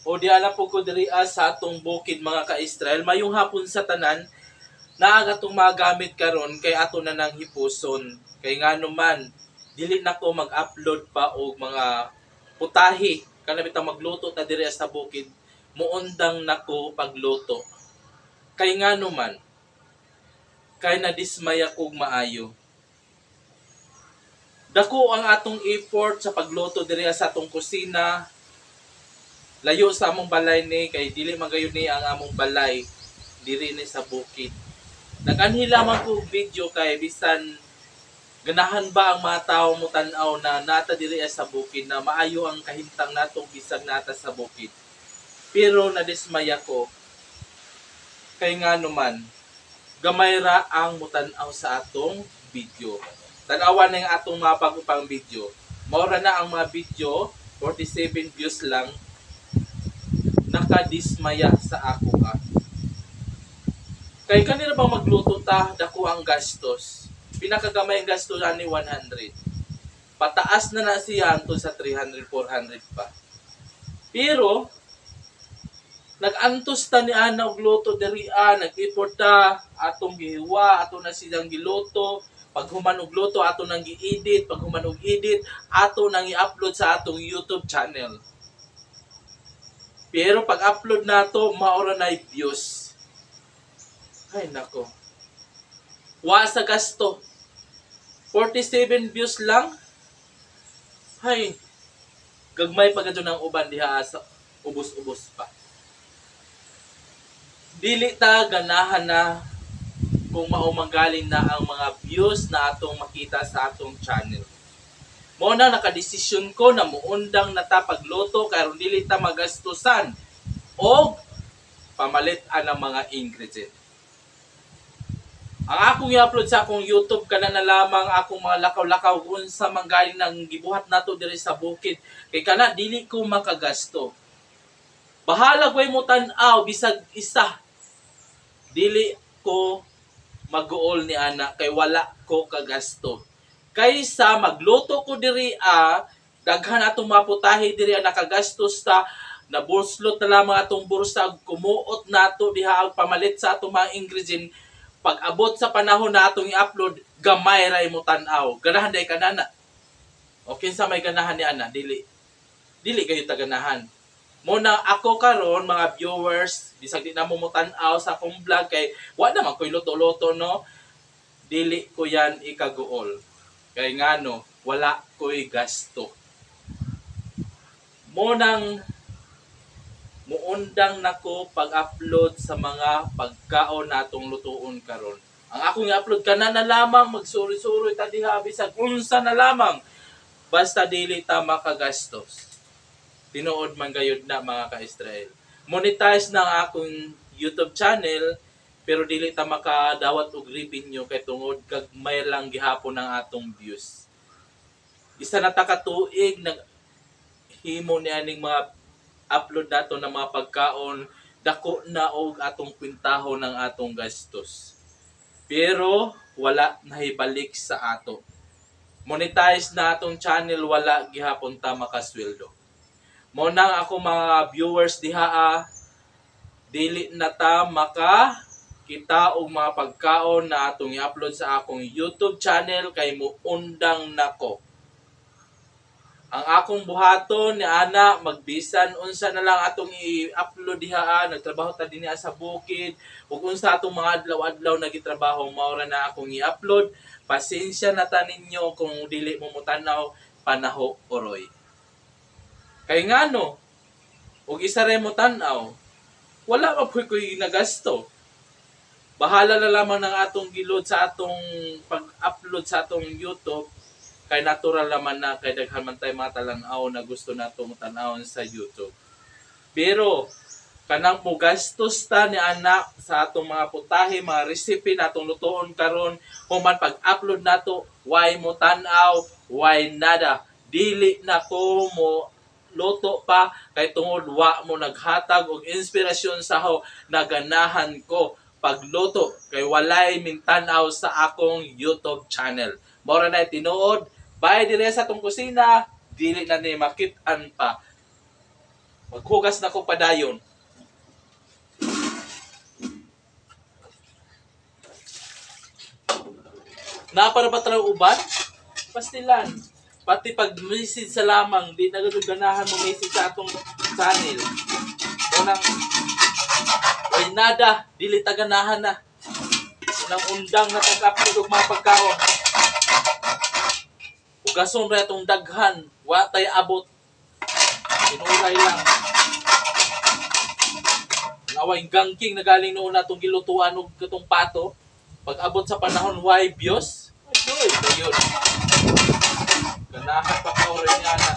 O di ala po ko diri sa atong bukid, mga ka-Israel. Mayong hapon sa tanan. Naa atong mga gamit karon kay ato na nang hipuson. Kay ngano man, dili na ko mag-upload pa og mga putahe. Kana bitang magluto ta diri sa bukid, muundang nako pagluto. Kay ngano man, kay nadismaya kog maayo. Dako ang atong effort sa pagluto diri sa atong kusina. Layo sa among balay ni, kay dili man gayud ni ang among balay, diri ni sa bukid. Nag-anhi lamang ko og video kay bisan ganahan ba ang mga tawo mo tan-aw na nata diri sa bukid, na maayo ang kahimtang nato bisag nata sa bukid. Pero nadismaya ko kay ngano man, gamay ra ang mutan-aw sa atong video. Tan-awan na yung atong mga bago pang video. Mao ra na ang mga video, 47 views lang. Nakadismaya sa ako ka. Kay kanila bang magluto ta, dako ang gastos. Pinakagamay ang gasto ani 100. Pataas na na siya hantod sa 300, 400 pa. Pero nag-antos ta ni ana og luto diri a, nag-effort ta, atong gihiwa, ato na silang giluto. Pag human og luto, ato nang gi-edit, pag human og edit, ato nang i-upload sa atong YouTube channel. Pero pag upload nato, maura na views. Ay nako. Wa sa gasto. 47 views lang. Hay. Gagmay pa gadto ng uban diha sa ubos-ubos pa. Dili ta ganahan na kung maumanggaling na ang mga views na atong makita sa atong channel. Mao na nakadesisyon ko na muundang na ta pagluto karon, dili ta magastusan og pamalit ang mga ingredient. Ang akong i-upload sa akong YouTube kana na lamang akong mga lakaw-lakaw, unsa man galing nang gibuhat nato diri sa bukid, kay kana dili ko makagasto. Bahala way mo tan-aw bisag isa. Dili ko mag-uol ni ana kay wala ko kagasto. Kaysa magluto ko diri a, daghan atong maputahe diri a, nakagastos ta, naburslot na lamang atong bursa, kumuot nato diha ang pamalit sa atong mga ingredient. Pag abot sa panahon na atong i-upload, gamay ra mo tan-aw. Ganahan day kanana? O kinsa may ganahan ni ana? Dili. Dili kayo taganahan. Mo na ako karon, mga viewers, bisag di na mo tan-aw sa akong vlog kay wa naman koy luto-luto, no. Dili ko yan ikaguol. Kay ngano, wala ko'y gasto. Mo nang muundang nako pag-upload sa mga pagkaon natong lutuon karon. Ang akong i-upload kana na lamang magsuri-suri ta diha bisag unsa na lamang, basta dili ta makagastos. Tinuod man gayud na, mga ka-Israel. Monetize na ang akong YouTube channel pero dili ta makadawat og revenue kay tungod gagmay lang gihapon ang atong views. Isa na ta ka tuig nag himo ni aning mga upload nato ng mga pagkaon, dako na og atong kwintahon ng atong gastos. Pero wala nahibalik sa ato. Monetize na atong channel, wala gihapon ta makasweldo. Mo nang ako mga viewers diha a, dili na ta maka kita og mga pagkaon na atong i-upload sa akong YouTube channel kay muundang nako. Ang akong buhaton ni ana, magbisan unsa na lang atong i-upload diha a, nagtrabaho ta dinhi sa bukid ug unsa atong mga adlaw-adlaw nagitrabaho, mao ra na akong i-upload. Pasensya na ta ninyo kung dili mo motan-aw, panaho oroy. Kay ngano, ug isa ra mo tan-aw, wala pa puy ko'y nagasto. Bahala na lamang ng atong gilod sa atong pag-upload sa atong YouTube kay natural naman na kay daghan man tayo mga talan-aw na gusto natong tan-awon sa YouTube. Pero kanang mogastos ta ni anak sa atong mga putahe, mga recipe na atong lutoon karon, human pag-upload nato, why mo tan-aw, why nada. Dili na ko mo luto pa kay tungod wa mo naghatag og inspirasyon sa ho naganahan ko pagluto kay walay mintan-aw sa akong YouTube channel. Mora na tinuod. Bye dire sa atong kusina, dili na ni makit-an pa. Maghugas na ko padayon. Napara ba taraw uban? Pastilan. Pati pag message sa lamang, di na gud ganahan mo message sa atong channel. Unang way nada, dili ta ganahan na. Unang undang na tag-upload og mga pagkaon. Hugason ra atong daghan, wa tay abot. Tinuray lang. Naway gangking na galing noon atong gilutuan og katong pato. Pag abot sa panahon way biyos, adoy dayon. Ganahan pa ka oray ni ana.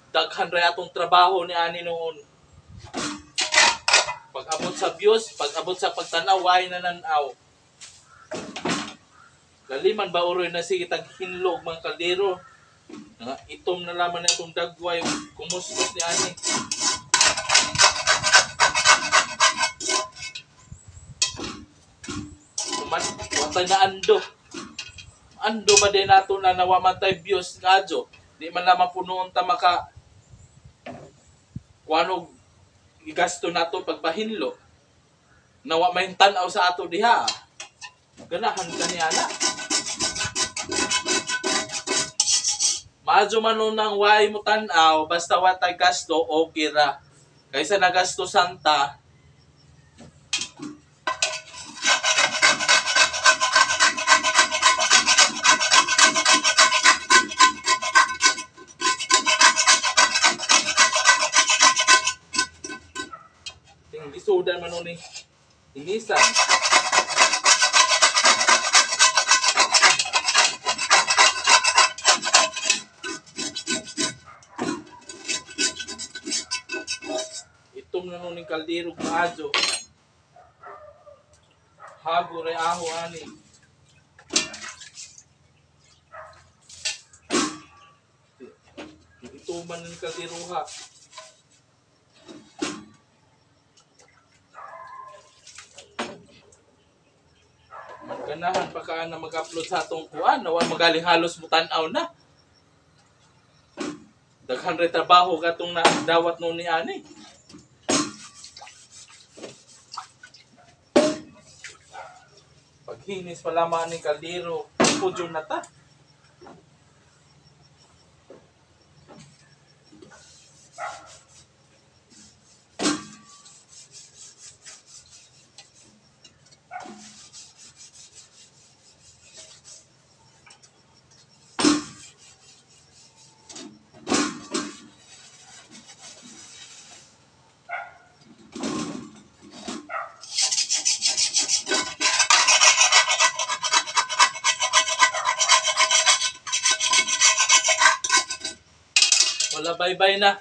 Daghan ra atong trabaho ni ani noon. Pag abot sa views, pag abot sa pagtanaw, way na nanaw. Laliman ba uroy na sige tag hinlog mga kaldero. Nga itom na laman na itong dagway kumuskos ni ani. Watay na ando. Ando ba din nato na nawaman tay views nga adyo? Di man lamang punoon ta maka kuanog igasto nato pagbahinlo. Nawa may tan-aw sa ato diha. Ganahan ka ni ana. Maadyo man nun ang way mo tan-aw, basta watay gasto, okay ra. Kaysa nagasto santa, tingisudan man nun ni inisan. Itom na nun yung kaldero maadyo. Hago re aho ani. Ituman na ni kaldero ha. Ganahan pa ka na mag-upload sa atong kuan, nawa magaling halos mo tan-aw na. Daghan re trabaho katong na dawat noon ni ani. Paghinis pa lamang ni kaldero, pudyo na ta. Wala, bye-bye na.